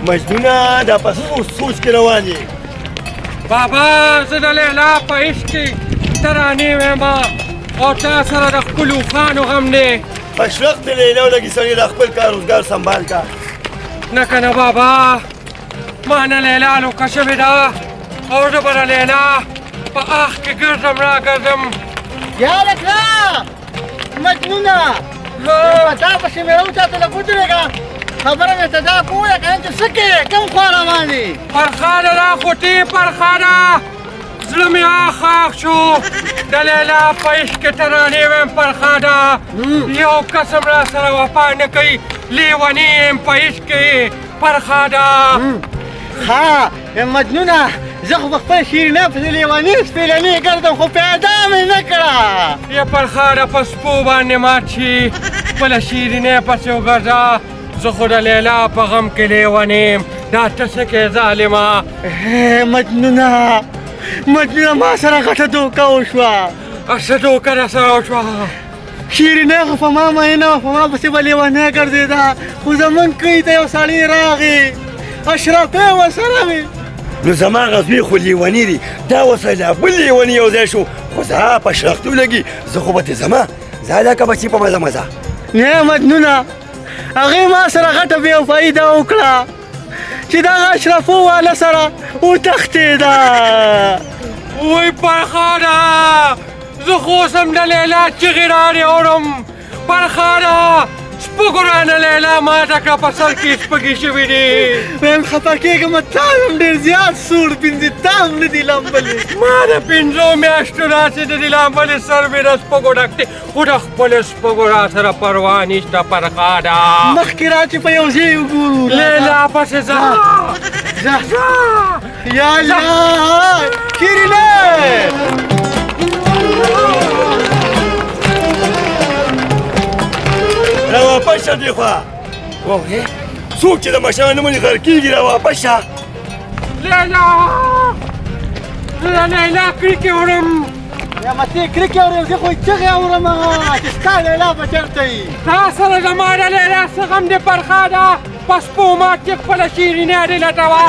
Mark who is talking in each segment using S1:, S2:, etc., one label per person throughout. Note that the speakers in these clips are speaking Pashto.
S1: مجنونه دا په څه سوچ کې روان یې؟
S2: بابا زه د لیلا په عشق کې ترانې وایم او تا سره د ښکلو اوښانو غم دی.
S1: په شرق دې لیلا ولګي سړی، دا خپل کار روزګار سنبال کا.
S2: نه که نه بابا، ما نه لیلا لوکه شوې ده او زه به د لیلا په آخ کې ګرځم را ګرځم.
S3: یاره کړه مجنونه، په تا پسې مې راوچاته لږ ودرېږه، خبره مې ته دا کوله که نه چې څه کوې، کوم خوا روان یې؟
S2: پرخاده را خوټې پرخاده، زړه مې آخ آخ شو، د لیلا په عشق کې ترانې وایم پرخاده، یو کس هم را سره وفا نه کوي، لیونی یم په عشق کې پرخاده.
S3: ها مجنونه، زه خو په خپل شیرینه پسې لیونی سپېلنی ګرځم، خو پیدا مې نه کړه.
S2: یې پرخاده په سپو باندې مات شي، خپله شیرینه پسې وګرځه، زه خو د لیلا په غم کې لیونی یم، دا ته څه کوې ظالمه؟
S3: مجنونه مجنونه، ما سره غټه دوکه وشوه.
S2: څه دوکه در سره وشوه؟
S3: شیرینه خو په ما مینه وه، په ما پسې به لیونی ګرځېده، خو زموږ کلي ته یو سړی راغی، اشرفی ورسره وي.
S1: نو زما هغه زوی خو لیونی دی، دا ورسره لا بل لیونی یو ځای شو، خو زه په شرختو لګي، زه خو به ترې ځمه، ځه لکه بچي په مزه مزه.
S3: نه مجنونه، هغې ما سره غټه بې وفایي دا وکړه چې دغه اشرفو واله سره وتښتېده.
S2: وای پرخاده، زه خو اوس هم د لیلا چیغې راړې اورم. پرخاده سپږو رانه لیلا ماته کړه، په سر کې سپږې شوې دي.
S3: وایم خفه کېږم، تا هم ډېر زیات سوړ پنځه، تا هم نه دي لامبلې.
S2: ما د 5 میاشتو راسې د دې لامبلې سر مې د سپږو ډک دی، خو د خپلو سپږو را سره پروا نشته پرخاده.
S3: مخکې را چې په یو ځای وګورو.
S2: لیلا پسې ځه.
S3: ځه. یا الله شیرینه.
S1: را واپس شه دې خوا. واورې څوک چې د مشرانو نه مني غر کېږي، را واپس شه.
S2: لیلا، زه د لیلا کرکې وړم.
S3: یا متې کرکې اورم، زه خو یې چغې اورم چې ستا لیلا به چېرته وي.
S2: تا سره زما د لیلا څه غم دی پرخاده؟ په سپو مات چې خپله شیرینه دې لټوه،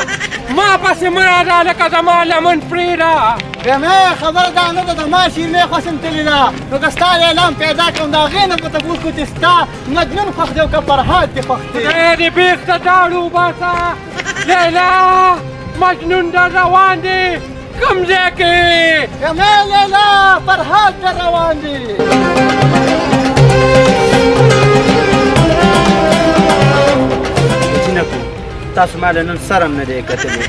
S2: ما پسې مه راځه لکه زما لمن پرېږده.
S3: نه خبره دا نه ده، د ما شیرینه خوښ هم تللې ده، نو که ستا لیلا هم پیدا کړم د هغې نه به تپوس کړو چې ستا مجنون خوښ دی او که فرهاد دې خوښ دی.
S2: خدای دې بېخ ته داړو وباسه. لیلا مجنون در روان دی، کوم ځای کې؟
S3: نه لیلا فرهاد در روان دی.
S4: جینکو تاسو ما له نن سره هم نه دی کتلی.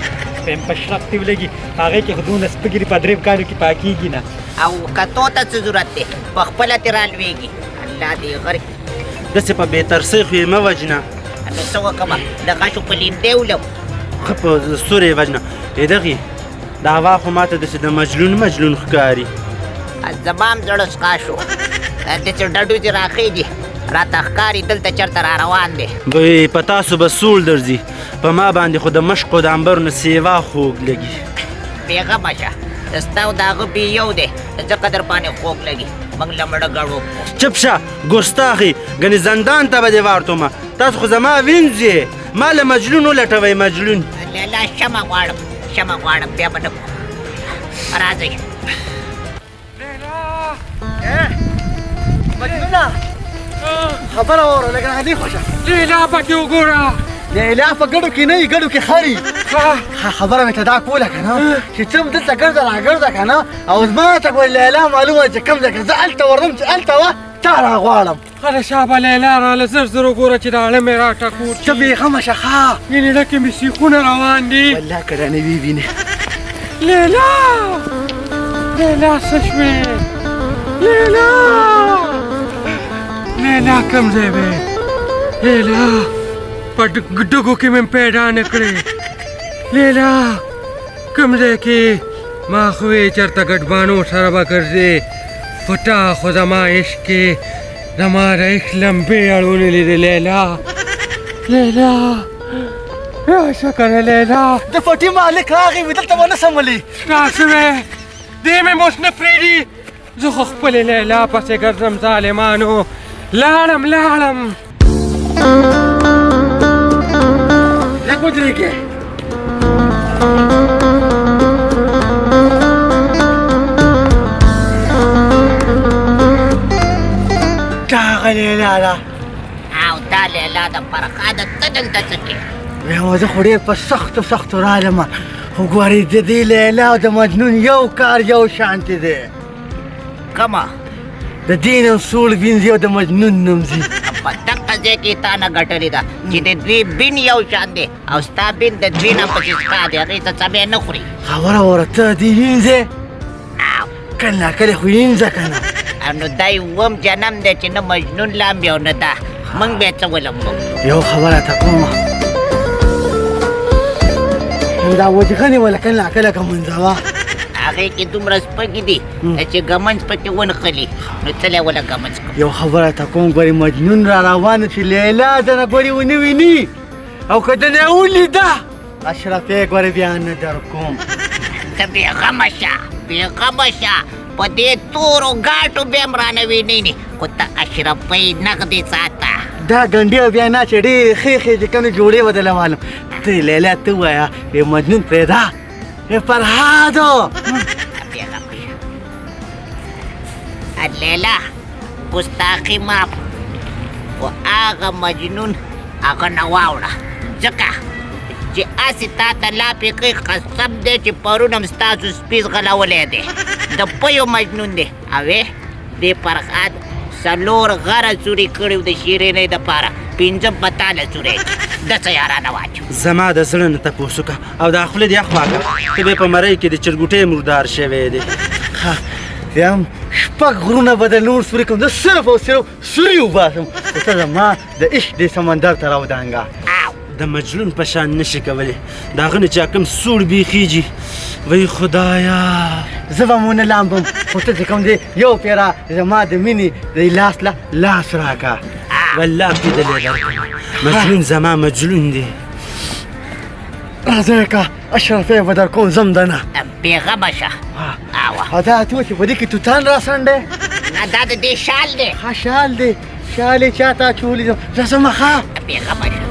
S5: پم په شرق تی ولګي، هغې کې خو دونه سپږې دي په 3 کالو کې پاکېږي نه.
S6: او کتو ته څه ضرورت دی، په خپله ترې رالوېږي. الله دې غرق کړي.
S4: داسې په بې ترسۍ خو یې مه وژنه.
S6: نو څه وکړم، د غشو په لیندۍ ولم.
S4: ښه په سورې یې وژنه. ای دغې دا هوا خو ماته داسې د مجلون مجلون ښکاري.
S6: زما هم زړه سخا شو، داسې ډډوزې راخېږي راته ښکاري دلته چېرته را روان دی.
S4: وایي په تاسو به سوړ درځي، په ما باندې خو د مشق او د عنبرو نه سیوا خوږ لګي.
S6: بېغمه شه، ستا او د هغه بې یو دی، ځکه در باندې خوږ لګي، موږ له مړه ګړو.
S4: چپ شه ګستاخې، ګنې زندان ته به دې وارتومه. تاسو خو زما وینځ یې، ما له مجلون ولټوئ مجلون.
S6: لیلا شمع غواړم، شمع غواړم، بیا به نه کوم. راځئ.
S3: مجنونه خبره واوره، لږ راغلې خوښه.
S2: لیلا پکې وګوره.
S3: لیلا په ګډو کې نه وي، ګډو کې خري. خبره مې ته دا کوله که نه چې ته هم دلته ګرځه راګرځه که نه، او زما ته ګورې لیلا معلومه چې کوم ځای کې زه هلته ورځم، چې هلته وه تا راغواړم.
S2: ښه ده شابه لیلا راله، زر زر وګوره چې دا اړه مې راټکور شي.
S3: ته بېغمه شه. ښه
S2: وینې ډکې مې سیخونه روان دي.
S3: والله که رانه ویې وینې.
S2: لیلا لیلا څه شوې؟ لیلا لیلا کوم ځای وې؟ لیلا په ډګو کې مې پیدا نه کړې. لیلا کوم ځای کې؟ ما خو ویې چېرته ګډبانو سره به ګرځې، خو تا خو زما عشق کې زما د عشق لمبې اړولې دي. لیلا لیلا راشه که نه لیلا.
S3: د پټي مالک راغی وي، دلته به نه سمولي.
S2: تاسو وې دې مې اوس نه پرېږدي، زه خو خپلې لیلا پسې ګرځم ظالمانو. لاړم لاړم.
S3: لږ لږ ودرېږې. دا هغه لیلا ده.
S6: او دا لیلا د فرهاده، ته دلته څه کوې؟
S3: وایم زه خو ډېر په سختو سختو رالم، خو ګورې د دې لیلا او د مجنون یو کار یو شانتې دی.
S6: کومه؟
S3: د دې نوم سوړ وینځي او د مجنون نوم ځي.
S6: په دقه ځای کې تا نه ګټلې ده چې د دوی بین یو شان دی او ستا بین د دوی نه پسې ستا دی، هغې ته سبی نه خوري.
S3: خبره وره، ته دې وینځې کله ناکله خو وینځه که نه.
S6: نو دا یې اووم جنم دی چې نه مجنون لامبي او نه دا، موږ بیا څه ولمبو؟
S3: یو خبره ته کومه، دا وجغنې وله کله ناکله که منځوه.
S6: هغې کې دومره سپږې دي چې ګمنځ پکې ونښلي، نو څه لی وله ګمنځ کوم.
S3: یو خبره ته کوم، ګورې مجنون را روان چې لیلا دنه ګورې ونه ویني، او که دنه ولیده اشرفې ګورې بیا نه در کوم.
S6: ته بېغمه شه، بېغمه شه، په دې تورو ګاټو بیا هم رانه ویني، خو ته اشرفۍ نغدې ساته.
S3: دا ګنډې بیا نه چې ډېرې ښې ښې چې کومې جوړې به درله والم. ته لیلا ته ووایه بې مجنون پرېږده، بې فرهادو.
S6: بېغمه شه لیلا، ګستاخي معاف، خو هغه مجنون هغه نه واوړه، ځکه چې هسې تا ته لاپې کوي. قسم دی چې پرون هم ستاسو سپي ځغلولی دی، د پیو مجنون دی. اوې دې فرهاد څلور غره سوري کړي د شیرینۍ دپاره، پنځم به تا له سوری کړي. داسې یارانه واچو.
S4: زما د زړه نه تپوس وکړه او دا خوله دې اخوا کړه، ته به په مرۍ کې د چرګوټۍ مردار شوی دی.
S3: ښه یم، شپږ غرونه به د نور سوري کوم، زه صرف او صرف سوري وباسم، خو ته زما د عشق دې سمندر ته راودانګه.
S4: د مجنون په شان نشي کولی، د هغه نه چې کوم سوړ بیخیږي، وی خدایا.
S3: زه به مو نه لامبم، خو ته چې کوم دی یو پیره زما د مینې د لاس له لاس راکړه.
S4: والله پیدلې درکړم، مجنون زما مجنون دی.
S3: راځه که اشرفې به در کوم، ځم دنه.
S6: بېغمه شه.
S3: او دا ته چې په دې کې توتان راسنډی؟
S6: نه، دا د دې شال دی.
S3: ښه شال دی، شال یې چاته اچولی؟ زه ځم. ښه
S6: بېغمه شه.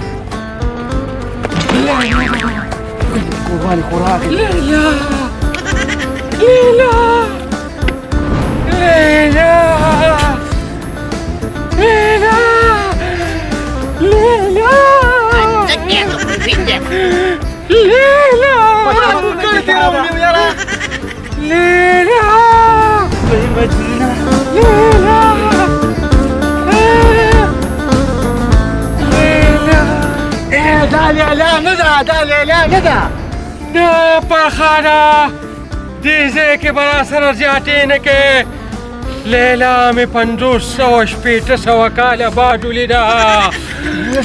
S3: قرباني خو راغی.
S2: لیلا لیلا لیلا لیلا لیلا،
S6: څه کوې؟ زه خو وینځم.
S2: لیلا
S3: یاره
S2: لیلا
S4: وی مجنونه،
S2: لیلا لیلا.
S3: دا لیلا نه ده، دا لیلا نه ده.
S2: نه پرخاده، دې ځای کې به راسره زیاتې نه کې. لیلا مې 560 کاله بعد ولیده.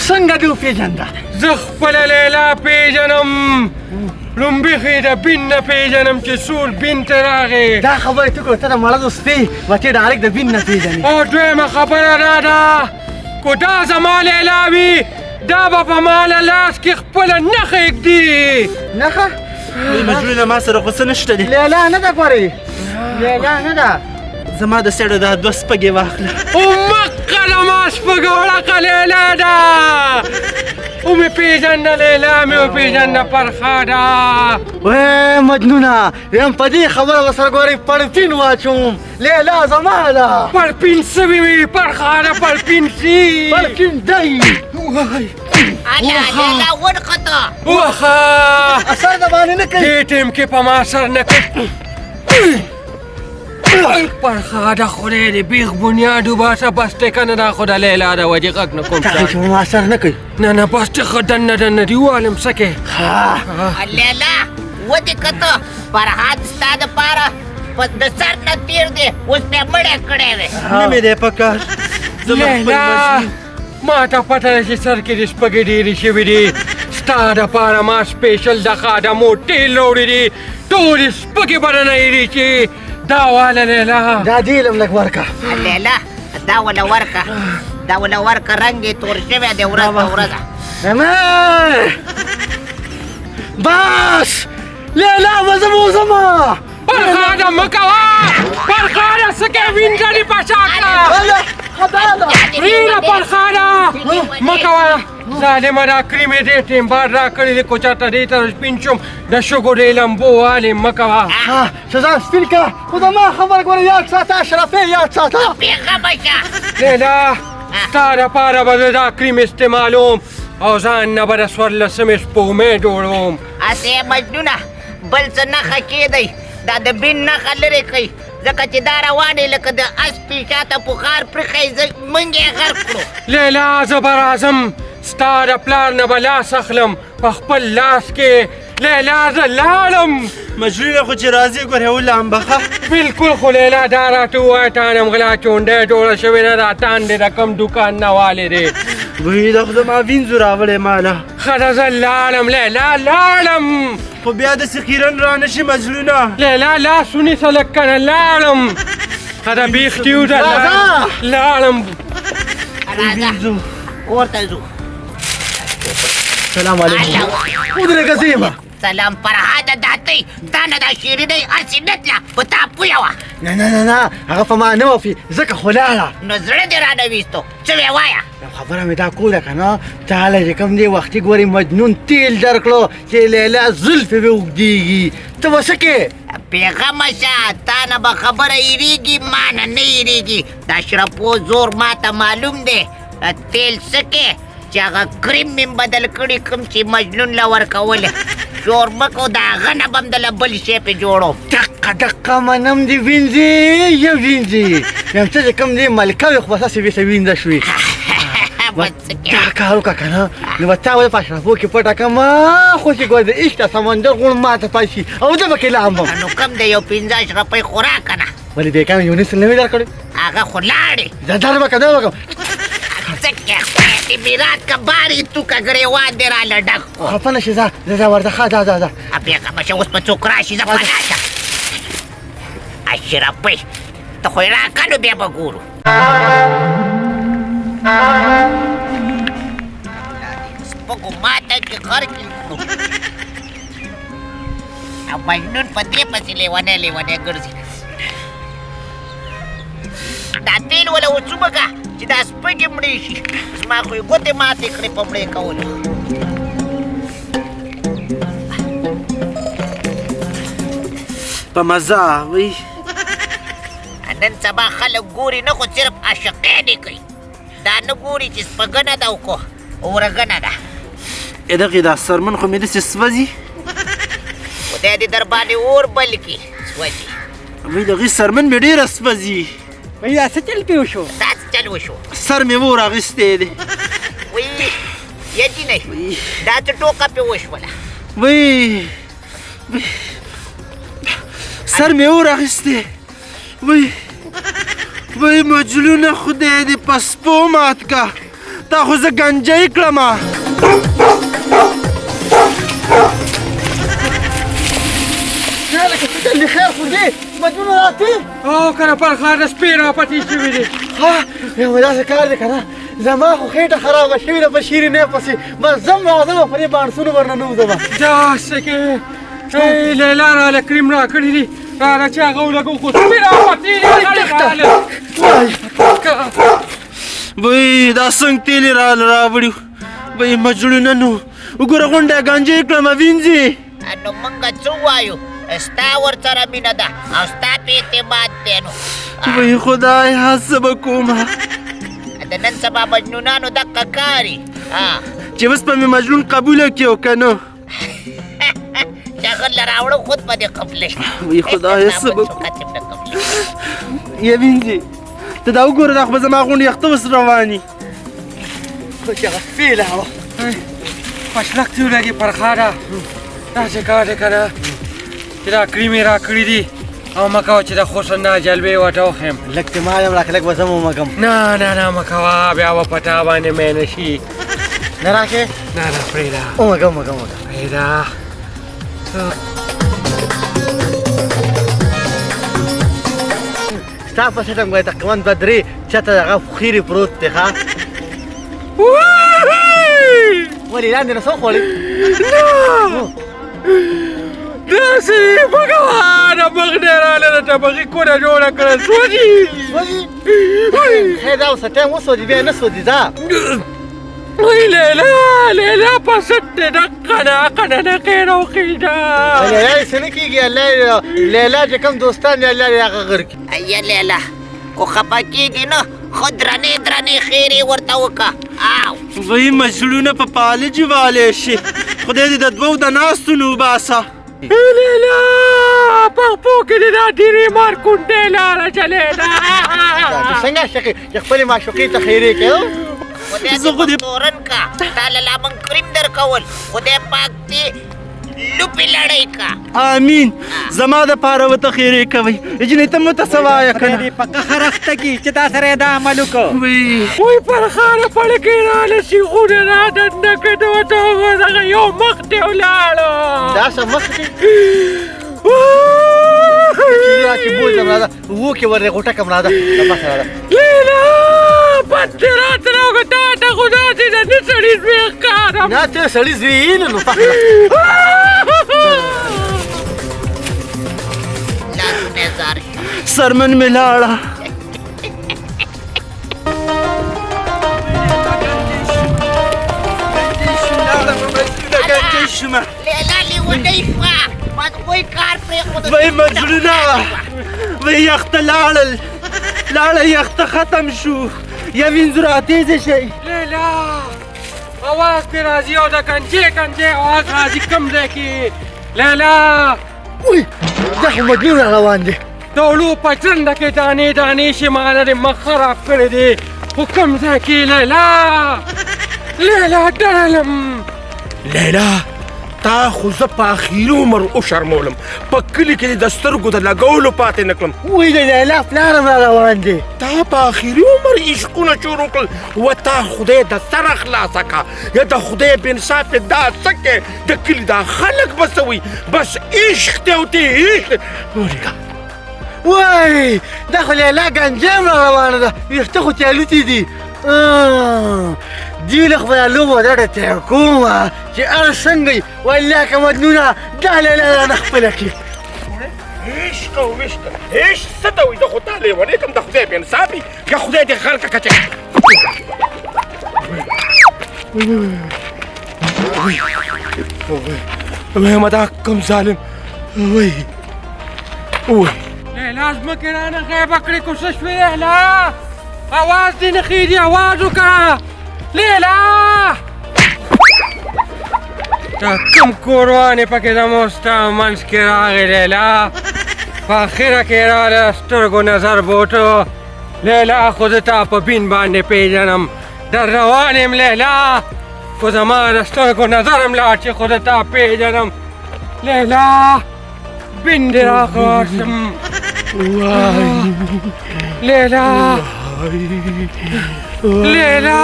S3: څنګه دې وپېژنده؟
S2: زه خپله لیلا پېژنم، لومبي خو یې د بین نه پېژنم چې سور بین ته راغی.
S3: دا خبرې ته کړه، ته د مرضو سپی بچې ډایرکټ د بین نه پېژنې.
S2: او دویمه خبره دا ده، که دا زما لیلا وي، دا به په ما له لاس کې خپله نښه ږدي.
S3: نښه؟
S4: وی مجنونه، ما سره خو څه نشته دی.
S3: لیلا نه ده ګورې، لیلا نه ده.
S4: زما د سړو دا دوه سپږې واخله.
S2: ومقه د ما سپږه وړقه لیلا ده، ومې پېژنده، لیلا مې وپېژنده پرخاده.
S3: وې مجنونه، یم په دې خبره به سره ګورې پړپین واچوم، لیلا زما ده.
S2: پړپین سوي وي پرخاده، پړپین سي،
S3: پړپین دی.
S6: اله لیلا ونښته.
S2: وخه
S3: اثر د باندې نه کوي.
S2: دې ټیم کې په ما اثر نه کوي پرخاده. خدای دې بیخ بنیاد وباسه. بس دی که نه، دا خو د لیلا د وجې غږ نه کوم.
S3: تا چې ما اثر نه کوي.
S2: نه نه، بس دی، ښه دننه دننه دې ووالم. څه کوې؟
S6: لیلا ودې کته، فرهاد ستا دپاره د سر نه تېر دی، اوس مې مړی کړی دی.
S4: نه مې دی په کار، زه به خپل
S2: لیلا
S4: مجنون.
S2: ما ته پته ده چې سر کې دې سپږې ډېرې شوې دي. ستا دپاره ما سپیشل د خادمو تېل راوړي دي، ټولې سپږې به رانه ایرې چې دا واله لیلا.
S3: دا دې لم لږ ورکړه.
S6: لیلا دا وله ورکړه، دا وله ورکړه، رنګ یې تور شوی دی ورځ په ورځ.
S3: بس لیلا به زه بوځم.
S2: پرخاده مه کوه پرخاده، څه کوې؟ وینځه دې په شا کړه.
S3: خطا ده.
S2: پرېږده پرخانه، مه کوه ظالمه. دا کریم یې ډېر ټیمبار راکړی دی، کو چېرته دې ته سپین شوم د شګو دې لمبو والې، مه کوه.
S3: ښه ځان سپین کړه، خو زما خبره ګوره یاد ساته، اشرفې یاد ساته.
S6: بېغمه شه
S2: لیلا، ستا دپاره به زه دا کریم استعمالوم او ځان نه به د 14مې سپوږمۍ جوړوم.
S6: هسې مجنونه، بل څه نښه کېدی، دا د بین نښه لرې کړئ، ځکه چې دا روانې لکه د اس پیشا ته بخار پرېښی، زه موږ یې غرق کړو.
S2: لیلا، زه به راځم، ستا د پلار نه به لاس اخلم په خپل لاس کې. لیلا زه لاړم.
S4: مجنونه خو چې راځې ګورې ولامبه. ښه
S2: بالکل، خو لیلا دا راته ووایه، تا نه هم غلا چونډی جوړه شوې نه ده، تان دې د کوم دوکان نه والې دی؟
S4: وایي دا خو زما وینځو راوړی ماله.
S2: ښه ده، زه لاړم لیلا، لاړم.
S4: خو بیا داسې خیرن رانه شي مجنونه.
S2: لیلا لاس ونیسه لږ که نه، لاړم. ښه ده، بیخ دې وځه، لاړم.
S6: راځه کور ته ځو.
S3: سلام علیکم. ودرېږه زه.
S6: سلام فرهاده، داتۍ تا نه دا شیرینۍ هسې نه تله، په تا پویه وه.
S3: نه نه نه نه، هغه په ما نه وفي، ځکه خو لاړه.
S6: نو زړه دې رانه ویستو، څه وې وایه؟
S3: خبره مې دا کوله که نه، تا له چې کوم دی وختي ګورې مجنون تیل درکړو چې لیلا زلفې به اوږدېږي، ته به څه کې؟
S6: بېغمه شه، تا نه به خبره هېرېږي، ما نه نه هېرېږي. د اشرفو زور ما ته معلوم دی. تیل څه کې چې هغه کریم مې بدل کړي کوم چې مجنون له ورکوله، شور مه کوه، د هغه نه به هم دله بل شی پرې جوړوم.
S3: دقه دقه منم دې وینځي، یو وینځي یم ته چې کوم دی ملکه وې، خو بس هسې بېرته وینځه شوې. دا کار وکړه که نه نو به تا ولې په اشرفو کې پټه کړم، خو چې ګوره د عشق د سمندر غوڼ ماته پاتې شي او زه پکې لامبم.
S6: نو کم دی یو 5 اشرفۍ خو راکړه نه.
S3: ولې بېګا مې یو نسل نه وي درکړی؟
S6: هغه خو لاړې.
S3: زه در به که نه وکړم.
S6: څه کې خدای دې میرات که باري تو که ګرېوان دې راله ډک کړو.
S3: خفه نه شې، ځه ځه ځه ورته. ښه ځه ځه ځه.
S6: بېغمه شه، اوس به څوک راشي، زه پناه شه. اشرفۍ ته خو یې راکړه، نو بیا به ګورو. سپکو ماته کې غرق یې کړو او مجنون په دې پسې لیونی لیونی ګرځي. دا تیل وله وڅومږه چې دا سپږې مړې شي، زما خو یې ګوتې ماتې کړې په مړې کولو.
S4: په مزه وي.
S6: نن سبا خلک ګوري نه، خو صرف عاشقۍ دې کوي، دا نه ګوري چې سپږنه ده او که ورګنه ده.
S4: دغې دا سرمن خو مې داسې سوځي.
S6: خدای دې در باندې اور بل کړي، سوځي.
S4: وایي دغې سرمن مې ډېره سوځي.
S5: وایي دا څه چل پې وشو؟
S6: دا څه چل وشو؟
S4: سر مې ور اخیستی دی.
S6: وایي یقیني دا څه ټوکه پې وشوله؟
S4: وایي سر مې اور اخیستی. وایي وایي مجلونه خدای دې په سپو مات که، تا خو زه ګنجۍ کړمه.
S3: لکه څه چل دی؟ خیر خو دی مجنون راتی؟
S2: او که نه پرخاده سپې راپسې شوي دي.
S3: ها یو داسې کار دی که نه، زما خو خېټه خرابه شوې ده په شیرینۍ پسې، بس ځم راځم په دې بانسونو ورننوځم.
S2: دا څه کې ای لیلا راله کریم راکړي دي، راله چې هغه ولګوو، خو سپې راپسې دي. راله
S4: وایي دا څنګه تیل یې راله راوړي؟ وایي مجنونه نو وګوره غونډه یې ګنجۍ کړمه وینځي.
S6: نو موږ څه ووایو؟ ستا ورسره مینه ده او ستا په اعتماد دی. نو
S4: وایي خدایه څه به کومه؟
S6: د نن سبا مجنونانو دقه کاري
S4: چې اوس به مې مجنون قبوله کړي او که نه؟
S6: چې هغه له راوړم خود به دې قبلې.
S4: وایي خدایه څه به کوم؟ یه وینځي ته دا وګوره، دا خو به زما غونډې یخته اوس رواني.
S3: خو چې هغه سپې لاړه.
S2: پشلک دې ولګي پرخاده، داسې کار دی که نه چې دا کریم یې راکړي دي او مه کوه چې د حسن دا جلوې ورته وښیم.
S3: لږ چې ما هم راکړه، لږ به زه هم ومږم.
S2: نه نه نه مه کوه، بیا به په تا باندې مینه شي.
S3: نه راکې؟
S2: نه نه پرېږده.
S3: ومږه ومږه ومږه.
S2: پرېږده.
S3: ستا په څټه ګورې تقریبا 2 3 چته هغه خیرې پروت دی. ښه ولې لاندې نه څه وخوړې؟
S2: نه داسې بګوانه مخ دې راله د ټبغي کونه جوړه کړه. سوځي
S3: سوځي؟ خیر دا اوس ټایم وسوځي، بیا نه سوځي. ځه.
S2: وی لیلا، لیلا په ست دې دقه نه عقله نه خیر او خیده.
S3: لیلا یې څه نه کېږي. الله لیلا چې کوم دوستان دي، الله یې هغه غر کړي.
S6: ایا لیلا خو خفه کېږي نه، خو درنې درنې خیرې ورته وکړه. او
S4: وایي مجلونه په پالجي والی شي. خدای دې د دوو د ناستو نه وباسه.
S2: لیلا په خپو کې دې دا ډېرې مار کونډې لاره چلېده.
S3: ته څنګه عاشق یې چې خپلې معشوقې ته خیرې کوې؟
S6: خدای
S4: زه خو
S6: دې
S4: دې-
S6: تورن کا، تا له لا موږ کریم درکول. خدای پاک دې لوپې لړۍ کا.
S4: آمین. زما د پاره ورته خیرې کوئ. جینۍ ته مو ته څه وایه که
S5: خدای
S4: نه؟
S5: دې په قهر اخته کړي چې تا سره یې دا عمل وکړ.
S4: وی
S2: وی پر خاره پړکې راله، سیخونه را دننه کړه، ته ورته وګوره دغه یو مخ دې ولاړه.
S3: دا څه مخ دی چې بوځم؟ راځه، وو کې ورې غوټه کم. راځه بس، راځه.
S2: لیلا بد دې راته راوکړه، تا ته خو داسې د نه سړي زوی ښکارم.
S3: نه، ته سړي زوی یې نه نو.
S6: لاسونه یې زار شو.
S4: سرمن مې لاړه.
S6: لیلا لیونۍ شوه، بس وی کار پرېښود.
S4: وی مجنونه، وی یخته لاړل، لاړه یخته ختم شو. یا وینځو راتېزې شئ.
S2: لیلا اواز دې راځي او د کنجې کنجې اواز راځي، کوم ځای کې لیلا؟
S3: وی دا خو مجنون را روان دی.
S2: د اوړو په ژرنده کې دانې دانې شي، ماله دې مخ خراب کړی دی. خو کوم ځای کې لیلا؟ لیلا ډلم.
S7: لیلا تا خو زه په اخري عمر وشرمولم، په کلي کې دې د سترګو د لګولو پاتې نه کړم.
S3: وی د لیلا پلار هم را روان دی.
S7: تا په اخري عمر عشقونه شروع کړل. و تا خدای د سره خلاصه کا، یا د خدای په انصاف یې دا څه کې د کلي دا خلک به څه وایي؟ بس عشق دی او دی عشق دی. ولېږه.
S3: وای دا خو لیلا ګنجۍ هم را روانه ده، ویښته خو ترې الوتي دي. دې له خو به دا لوبه ډډه ترې کومه چې هر څنګه وي. والله که مجنونه دا لیلا رانه خپله کړي.
S7: عشق او عشق، عشق څه ته وایي؟ زه خو تا لیونی کړم. د خدای په انصاف یې، یا خدای دې غرقه کړه چې وایم دا کوم ظالم. وای وای
S2: لیلا ځمکې رانه غیبه کړې، کو څه شوې لیلا؟ اواز دې نه خېږي، اواز وکړه لیلا. دا کوم کوروانې پکې زموږ ستا منځ کې راغی لیلا؟ په اخره کې راله سترګو نظر بوته. لیلا خو زه تا په بین باندې پېژنم، در روان یم لیلا، خو زما د سترګو نظر هم لاړ چې خو زه تا پېژنم. لیلا بین دې راخلاصم. لیلا، لیلا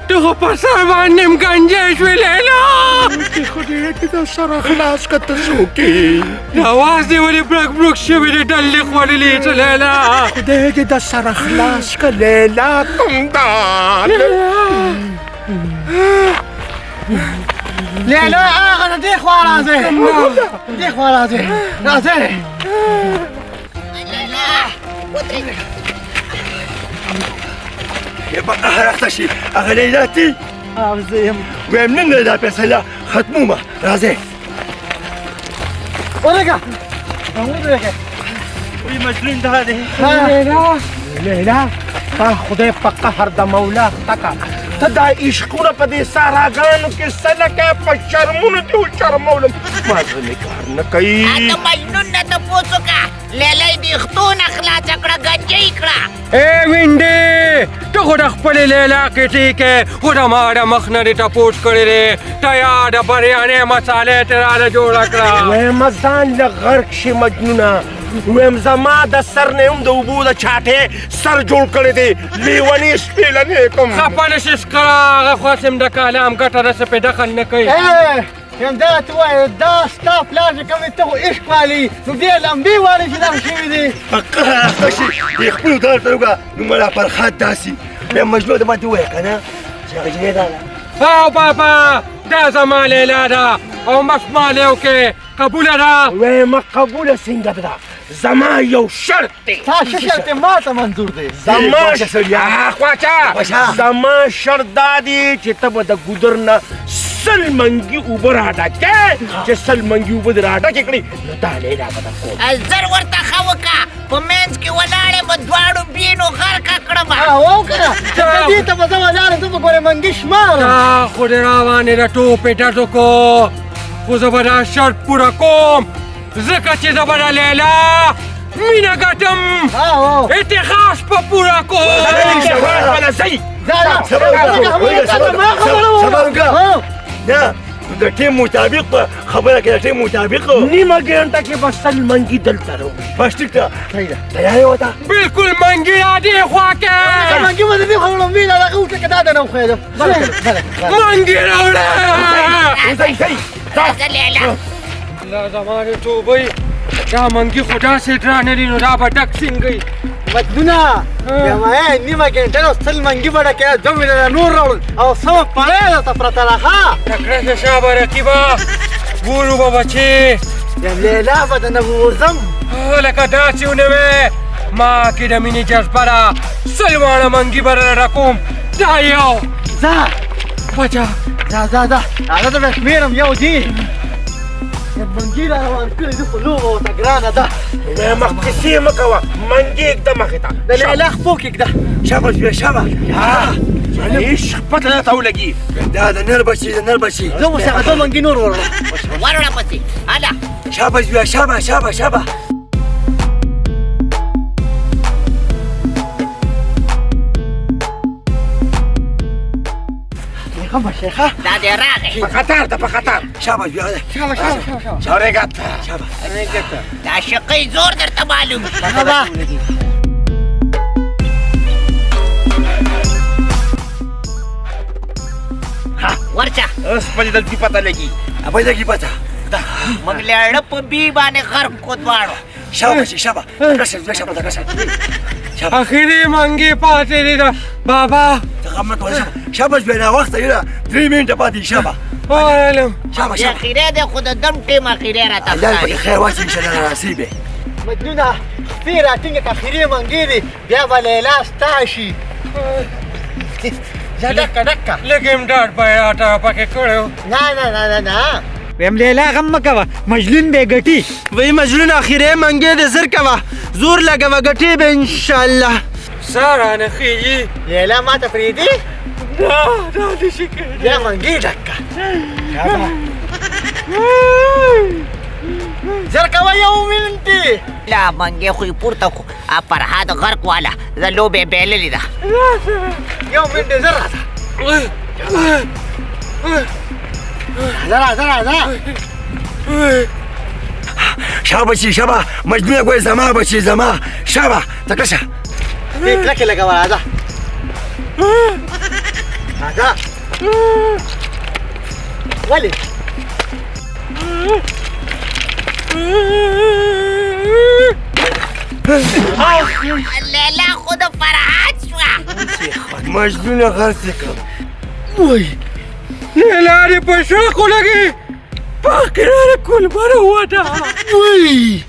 S2: ته خو په سر باندې هم ګنجی شوې لیلا.
S7: چې خدای دې د سره خلاص کړه، ته څوک یې؟
S2: اواز دې ولې برک برک شوی دی، ډلې خوړلې څه لیلا؟
S7: خدای دې د سره خلاص کړه لیلا. کوم دا
S3: لیلا هغه د دې خوا راځي، دې خوا راځي، راځي.
S6: لیلا ودرېږه.
S1: په قهر اخته شي هغه لیلا تی.
S4: او زه یم.
S1: وایم نن دا فیصله ختمومه. راځئ.
S3: ورګه ودرېږه.
S4: وی مجنون دا دی.
S2: لیلا،
S7: لیلا تا خدای په قهر د مولا اخته کړه. ته دا عشقونه په دې ساراګانو کې څه لکه په شرمونو دې وشرمولم. ما زړه مې کار نه کوي.
S6: د مجنون نه تپوس وکړه، لیلا یې د ویښتو نه خلاصه کړه، ګنجۍ کړه.
S2: ای وینډې، ته خو د خپلې لیلا کیسې کې خو د ما د مخ نه دې تپوس کړی دی. ته د بریانۍ مسالې ترې راله جوړه کړه.
S7: وایم ځان له غرق شي مجنونه. وایم زما د سر نه هم د اوبو د چاټې سر جوړ کړی دی. لیونی شپېلنی کوم.
S2: خفه نه شې سکړه، هغه خو هسې هم د کالام ګټه ده، څه پې دخل نه کوي.
S3: همدا ته وایې دا ستا پلار چې کوم ته خو عشق والي، نو بیا لمبې والي چې دغه شوي دي.
S1: په قهر اخته شي دې خپلو دار ته وګوره. نو ملا فرخاد داسې بیا مجنون ته ماته ووایه که نه چې هغه جینۍ دا ده.
S2: او بابا دا زما لیلا ده. او مسمالې وکړې. قبوله ده؟
S7: وایم قبوله څنګه ده؟ زما یو شرط دی.
S3: تا څه شرط دی؟ ما ته منظور دی.
S7: زما خواچه، زما شرط دا دی چې ته به د ګودر نه 100 منګي اوبه راډکې، چې 100 منګي اوبه دې راډکې کړې نو دا لیلا به درکوم.
S6: زر ورته ښه وکړه، په منځ کې ولاړ یم، دواړو بینو غرقه کړم.
S3: وو که نه چې دې ته به زه ولاړ یم، زه به ګورې منګي شمارم.
S2: دا خو دې راوانې د ټوپې ډزو کو، خو زه به دا شرط پوره کوم، ځکه چې زه به د لیلا مینه ګټم، اتخاص په پوره کوم.
S1: نه د ټیم مطابق په خبره کې، د ټیم مطابق
S7: نیمه ګنټه کې به 100 منګي دلته راوړي.
S1: بس ټیک ده، تیار یې وته؟
S2: بالکل منګي را دې خوا کې.
S3: منګي به د دې خوا وړم، ویله هغه وکړه که دا د نه وښویېدم.
S2: منګي راوړه.
S6: راځه لیلا.
S2: الله زما دې توبې، دا منګي خو داسې درانه دي نو دا به ډک څنګه وي؟
S3: مجنونه یمایه نیمه ګنټه نو 100 منګي به ډکې، 2 میلیونه نور راوړل او سمه پړی درته پرته ده. ښه
S2: تکړه شه شابه رقیبه، ګورو به بچې.
S3: یم لیلا به درنه ووځم.
S2: لکه داسې ونه وې، ما کې د مینې جذبه ده، 100 واړه منګي به درنه ډکوم. دا یو
S3: ځه
S2: بچه،
S3: ځه ځه ځه، هغه زه به شمېرم. یو دی منګي را روان کړي دي، خو لوبه ورته ګرانه ده.
S7: وایم قصې مه کوه، منګي ږده مخې ته.
S3: د لیلا خپو کې ږده.
S1: شابه زویه شابه.
S7: عشق پته درته ولګي.
S1: دا د نر بچي، د نر بچي.
S3: زه اوس هغه 2 منګي نور وروړم.
S6: وروړه پسې هله.
S1: شابه زویه شابه شابه شابه.
S3: شیخه
S6: دا دې راغی.
S7: په قطار ده، په قطار.
S1: شابه زویه ده.
S3: شابه شابه شابه.
S7: اورېګته.
S1: شابه.
S6: دا شقۍ زور درته معلوم. ورشه.
S7: اوس په دې دلته پته لګي.
S1: په دې کې پته.
S6: موږ لاړه په بی باندې غرق کو دواړو.
S1: شابه شي شابه. تکشه زویه شابه تکشه.
S2: اخري منګي پاتې دي ده بابا.
S1: ته غم مه کوه شابه زویه، ناوخته یې ده، 3 منټه پاتې دي. شابه
S2: وعلم.
S1: شابه شابه.
S6: اخیری دی خو د دم ټیم اخیری راته
S1: الله دې پکې خیر واچوي انشاءالله راسي به.
S3: مجنونه خپې راټینګه که اخري منګي دي، بیا به لیلا ستا شي. ځه ډکه ډکه.
S2: لږ یې هم ډاډ به یې راته پکې کړی و.
S3: نه نه نه نه نه.
S5: ویم لیلا غم مه کوه، مجنون به ګټي.
S4: وایي مجنون اخري منګی دی، زر کوه، زور لګوه، ګټې به انشاءالله.
S2: ساه رانه خېژي.
S3: لیلا ما ته پرېږدي؟
S2: نه دا نه شي کېدی.
S3: بیا منګی ډک کړه. زر کوه 1 منټ.
S6: لا منګی خو یې پورته کړو، فرهاد غرق واله، زه لوبه یې بایللې ده.
S3: 1 منټ زر راځه. راځه راځه راځه.
S1: شابه شي شابه، مجنونه ګورې زما بچي زما. شابه تکړه شه.
S3: دې کلکې لګوه. راځه راځه. ولې؟
S6: لیلا خو د فرهاد شوه.
S1: مجنونه غرق یې کړم.
S2: وای لیلا دې په شاخو لګي، پاکې راله کولمه راووته.
S4: وای